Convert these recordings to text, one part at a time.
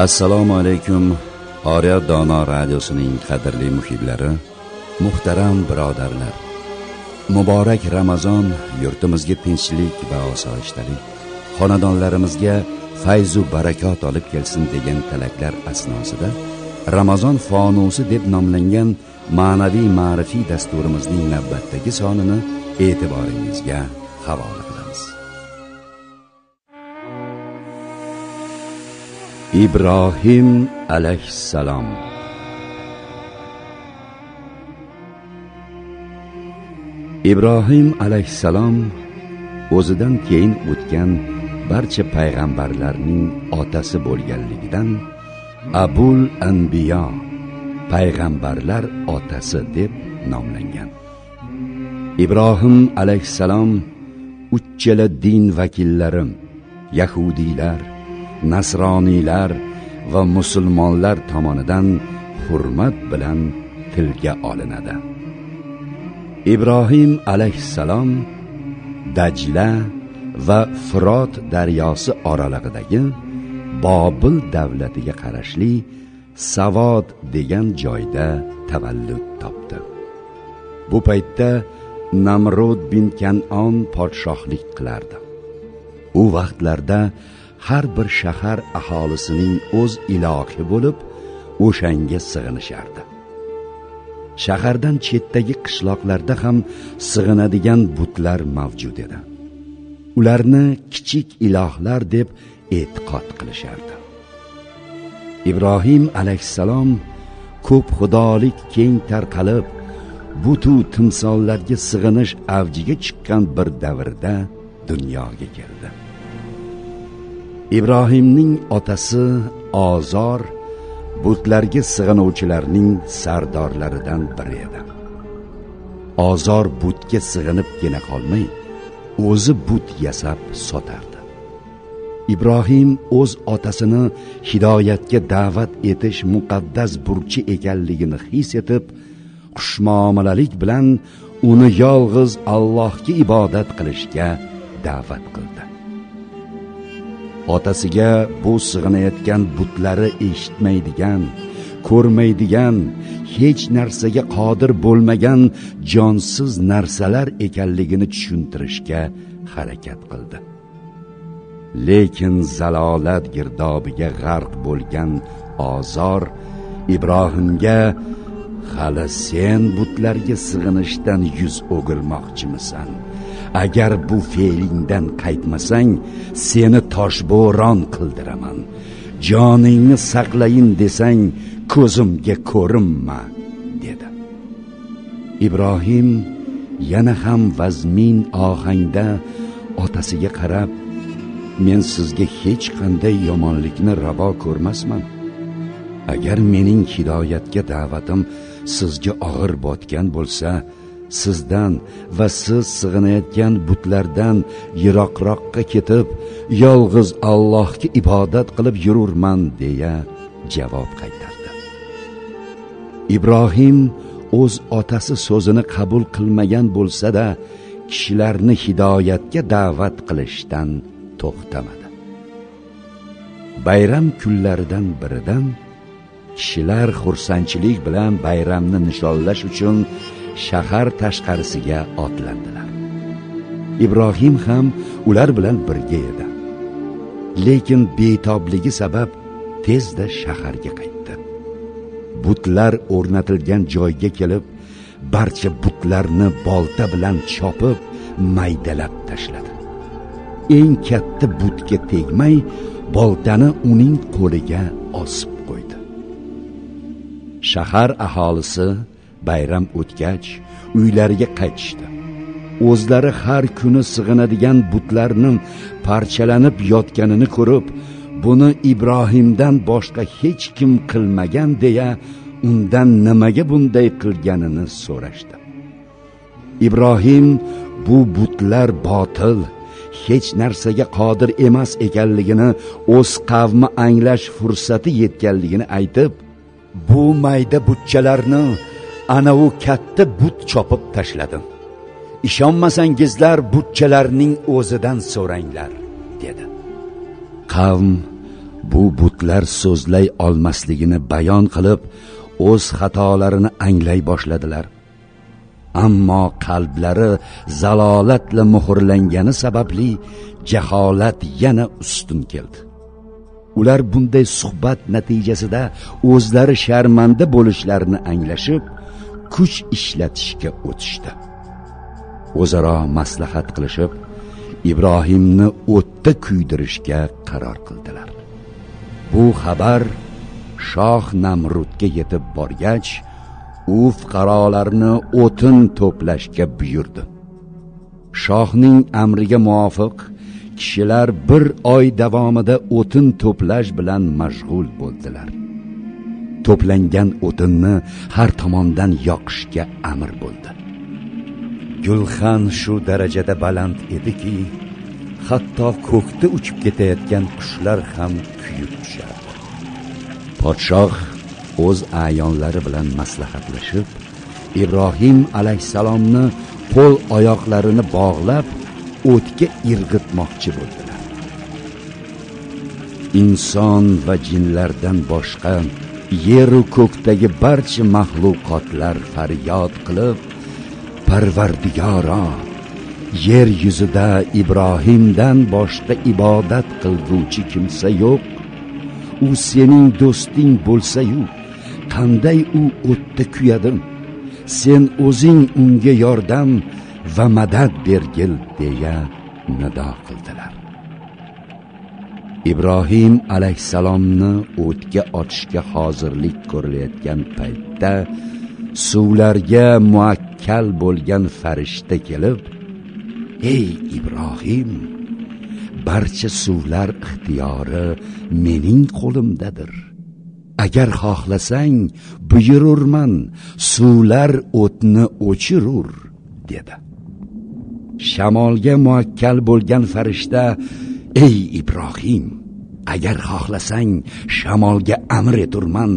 Assalomu alaykum, Oriya Dono radiosining qadrli muhiblari, muhtaram birodarlar. Muborak Ramazon yurtimizga tinchlik va osoyishtalik, xonadonlarimizga fayz va barakot olib kelsin degan tilaklar asnosida Ramazon fonusi deb nomlangan ma'naviy ma'rifiy dasturimizning navbatdagi sonini e'tiboringizga havola qilamiz. Ibrohim alayhissalom. Ibrohim alayhissalom o'zidan keyin o'tgan barcha payg'ambarlarning otasi bo'lganligidan Abul Anbiyo, payg'ambarlar otasi deb nomlangan. Ibrohim alayhissalom uchala din vakillari, yahudiylar, nasroniylar va musulmonlar tomonidan hurmat bilan tilga olinadi. Ibrohim alayhissalom Dajla va Firot daryosi oralig'idagi Bobil davlatiga qarashli Savod degan joyda tavallud topdi. Bu paytda Namrud bin Kan'on podshohlik qilardi. U vaqtlarda har bir shahar aholisining o'z ilohi bo'lib, o'shanga sig'inishardi. Shahardan chetdagi qishloqlarda ham sig'inadigan butlar mavjud edi. Ularni kichik ilohlar deb e'tiqod qilishardi. Ibrohim alayhissalom ko'p xudolik keng tarqalib, butu timsollarga sig'inish avjiga chiqqan bir davrda dunyoga keldi. Ibrohimning otasi Ozor butlarga sig'inuvchilarning sardorlaridan biri edi. Ozor butga sig'inibgina qolmay, o'zi but yasab sotardi. Ibrohim o'z otasini hidoyatga da'vat etish muqaddas burchi ekanligini his etib, xushmuomalalik bilan uni yolg'iz Allohga ibodat qilishga da'vat qildi. Otasiga bu sig'inayotgan butlari eshitmaydigan, ko'rmaydigan, hech narsaga qodir bo'lmagan jonsiz narsalar ekanligini tushuntirishga harakat qildi. Lekin zalolat girdobiga g'arq bo'lgan Ozor Ibrohimga: "Hali sen butlarga sig'inishdan yuz o'girmoqchimisan? Agar bu fe'lingdan qaytmasang, seni toshbo'ron qildiraman. Joningni saqlayin desang, ko'zimga ko'rinma" dedi. Ibrohim yana ham vazmin ohangda otasiga qarab: "Men sizga hech qanday yomonlikni ravo ko'rmasman. Agar mening hidoyatga da'vatim sizga og'ir botgan bo'lsa, sizdan va siz sig'inayotgan butlardan yiroqroqqa ketib, yolg'iz Allohga ibodat qilib yururman" deya javob qaytardi. Ibrohim o'z otasi so'zini qabul qilmagan bo'lsa-da, kishilarni hidoyatga da'vat qilishdan to'xtamadi. Bayram kunlaridan biridan kishilar xursandchilik bilan bayramni nishonlash uchun shahar tashqarisiga otlandilar. Ibrohim ham ular bilan birga edi. Lekin betobligi sabab tezda shaharga qaytdi. Butlar o'rnatilgan joyga kelib, barcha butlarni bolta bilan chopib, maydalab tashladi. Eng katta butga tegmay, boltani uning qo'liga osib qo'ydi. Shahar aholisi bayram o'tgach uylariga qaytishdi. O'zlari har kuni sig'inadigan butlarning parchalanib yotganini ko'rib, buni Ibrohimdan boshqa hech kim qilmagan deya undan nimaga bunday qilganini so'rashdi. Ibrohim bu butlar botil, hech narsaga qodir emas ekanligini o'z qavmi anglash fursati yetganligini aytib, bu mayda butchalarni ana u katta but chopib tashladim. Ishonmasangizlar butchalarning o'zidan so'ranglar, dedi. Qavm Bu butlar so'zlay olmasligini bayon qilib, o'z xatolarini anglay boshladilar. Ammo qalblari zalolatla muhrlangani sababli jaholat yana ustun keldi. Ular bunday suhbat natijasida o'zlari sharmanda bo'lishlarini anglashib, kuch ishlatishga o'tishdi. O'zaro maslahat qilishib, Ibrohimni o'tda kuydirishga qaror qildilar. Bu xabar shoh Namrudga yetib borgach, u fuqarolarni o'tin to'plashga buyurdi. Shohning amriga muvofiq kishilar bir oy davomida o'tin to'plash bilan mashg'ul bo'ldilar. To'plangan o'tinni har tomondan yoqishga amr bo'ldi. Gulxan shu darajada baland ediki, hatto ko'kda uchib ketayotgan qushlar ham kuyib tushardi. Podshoh o'z a'yonlari bilan maslahatlashib, Ibrohim alayhissalomni qo'l oyoqlarini bog'lab o'tga irg'itmoqchi bo'ldilar. Inson va jinlardan boshqa yer-u ko'kdagi barcha maxluqotlar faryod qilib, Parvardigoro, yer yuzida Ibrohimdan boshqa ibodat qilguvchi kimsa yo'q. U sening do'sting bo'lsa-yu, qanday u o'tda kuyadi? Sen o'zing unga yordam va madad bergil, deya nido qildilar. Ibrohim alayhissalomni o'tga otishga hozirlik ko'rilayotgan paytda suvlarga muakkal bo'lgan farishta kelib, "Ey Ibrohim, barcha suvlar ixtiyori mening qo'limdadir. Agar xohlasang, buyururman, suvlar o'tni o'chirur", dedi. Shamolga muakkal bo'lgan farishta, "Ey Ibrohim, agar xohlasang, shamolga amr eturman,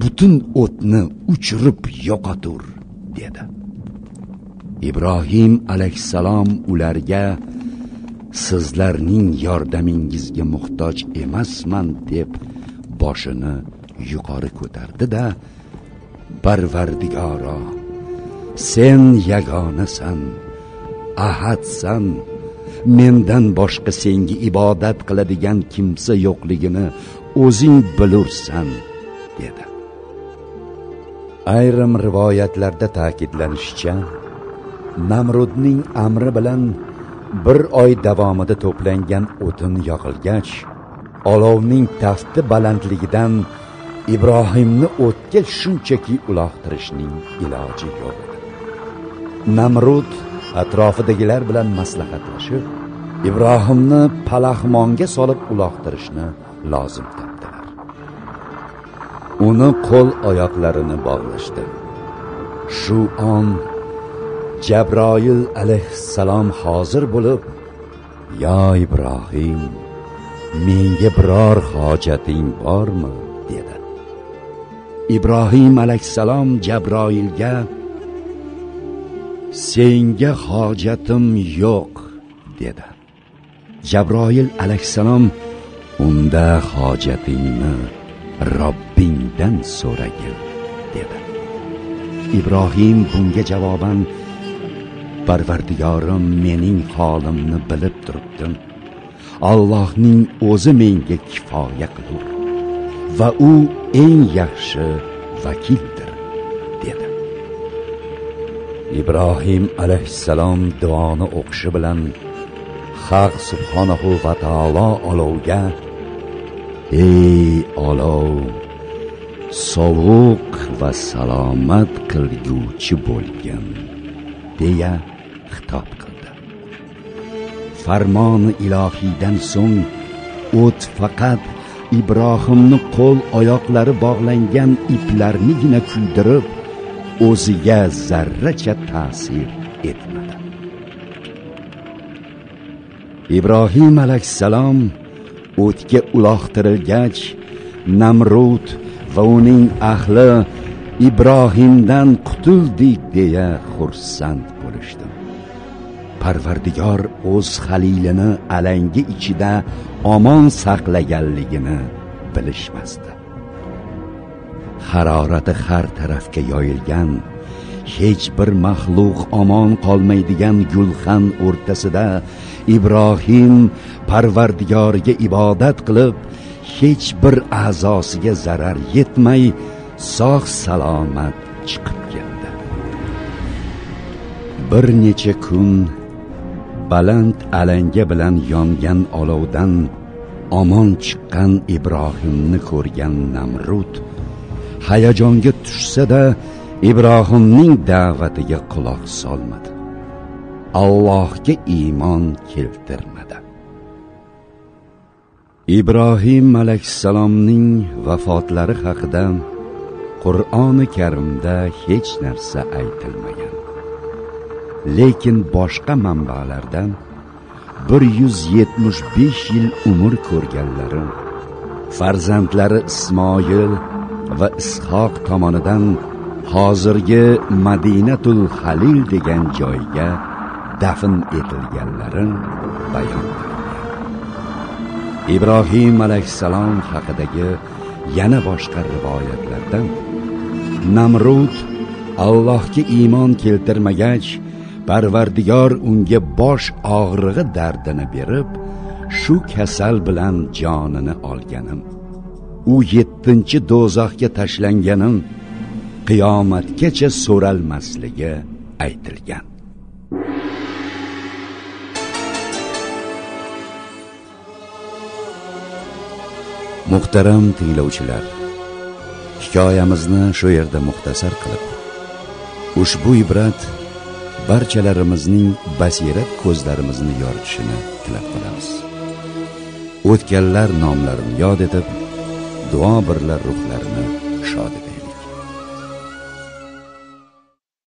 butun o'tni uchirib yo'qotur", dedi. Ibrohim alayhissalom ularga, "Sizlarning yordamingizga muhtoj emasman", deb boshini yuqori ko'tardi-da, "Parvardigoro, sen yagonasan, ahadsan, mendan boshqa senga ibodat qiladigan kimsa yo'qligini o'zing bilursan", dedi. Ayrim rivoyatlarda ta'kidlanishicha, Namrudning amri bilan bir oy davomida to'plangan o'tin yoqilgach, olovning tafti balandligidan Ibrohimni o'tga shunchaki uloqtirishning iloji yo'q edi. Namrud atrofidagilar bilan maslahatlashib, Ibrohimni palaxmonga solib uloqtirishni lozim topdilar. Uni qo'l oyoqlarini bog'lashdi. Shu on Jabroil alayhissalom hozir bo'lib, "Ya Ibrohim, menga biror hojating bormi?" dedi. Ibrohim alayhissalom Jabroilga, "Senga hojatim yo'q", dedi. Jabroil alayhissalom, "Unda hojatingni Robbingdan so'ragil", dedi. Ibrohim bunga javoban, "Parvardigorim mening holimni bilib turibdi. Allohning o'zi menga kifoya qilur va u eng yaxshi vakildir", dedi. Ibrohim alayhissalom duoni o'qishi bilan Haq subhanahu va taolo olovga, "Ey olov, sovuq va salomat qilguvchi bo'lgin", deya xitob qildi. Farmoni ilohiydan so'ng o't faqat Ibrohimni qo'l oyoqlari bog'langan iplarnigina kuydirib, o'ziga zarracha ta'sir etmadi. Ibrohim alayhissalom o'tga uloqtirilgach, Namrud va uning ahli Ibrohimdan qutuldik deya xursand bo'lishdi. Parvardigor o'z xalilini alangi ichida omon saqlaganligini bilishmasdi. Harorati har tarafga yoyilgan, hech bir maxluq omon qolmaydigan gulxan o'rtasida Ibrohim Parvardigoriga ibodat qilib, hech bir a'zosiga zarar yetmay sog' salomat chiqib keldi. Bir necha kun baland alanga bilan yongan olovdan omon chiqqan Ibrohimni ko'rgan Namrud hayajonga tushsa-da, Ibrohimning da'vatiga quloq solmadi. Allohga iymon keltirmadi. Ibrohim alayhissalomning vafotlari haqida Qur'oni Karimda hech narsa aytilmagan. Lekin boshqa manbalardan 175 yil umr ko'rganlari, farzandlari Ismoil va Ishoq tomonidan hozirgi Madinatul Halil degan joyga dafn etilganlari bayon qilingan. Ibrohim alayhissalom haqidagi yana boshqa rivoyatlardan Namrud Allohga iymon keltirmagach, Parvardigor unga bosh og'rig'i dardini berib, shu kasal bilan jonini olganim, u 7-do'zaxga tashlanganim qiyomatgacha so'ralmasligi aytilgan. Muhtaram tinglovchilar, hikoyamizni shu yerda muxtasar qilib, ushbu ibrat barchalarimizning basirat ko'zlarimizni yoritishini tilab qolamiz. O'tganlar nomlarini yod etib, duo birla ruhlarini shod etaylik.